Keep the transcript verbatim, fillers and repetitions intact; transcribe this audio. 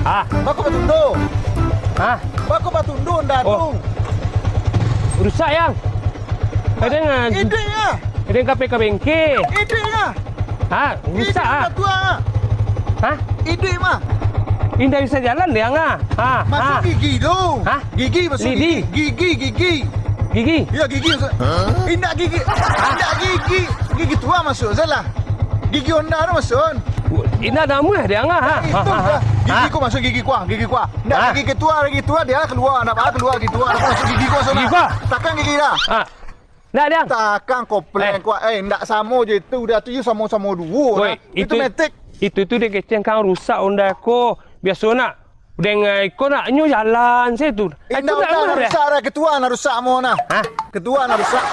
Ah. Bako batundo. Hah? Bako batundo ndak tu. Oh. Rusak, Yang. Kadang, ah, iduik, ah. Kadang ka pai ka bengke. Iduik, ah. Ha, rusak, ah. Iduik, ah. Hah? Iduik mah. Indak bisa jalan, Yang, ah. Ha, ha. Masuk gigi tu. Hah? Gigi masuk gigi. Lidi. Gigi, gigi. Gigi? Yo, gigi masuk. Hah? Indak gigi. Hah? Indak gigi. Gigi tua masuk, salah. Gigi Honda tu masuk. Indak namuah, Yang, ah. Ha, ha, ha, ha. Gigi ko masuk gigi kuah, gigi kuah. Ndak, gigi ketua, gigi tua, dia kalua, ndak baa kalua gigi tua, ndak masuk gigi kuah, gigi kuah. Takkan gigi dah. Ha. Ndak, Yang. Takkan kopleng kuah. Eh, ndak samo je itu, dah tu je samo-samo duo. Woi, itu, itu metik. Itu tu dek keceng kang rusak Honda ko. Biaso nak. Deng, eh, iko nak nyo jalan se tu. Indak, itu ndak Honda rusak, dah ketua nak rusak mo nah. Hah? Ketua nak rusak.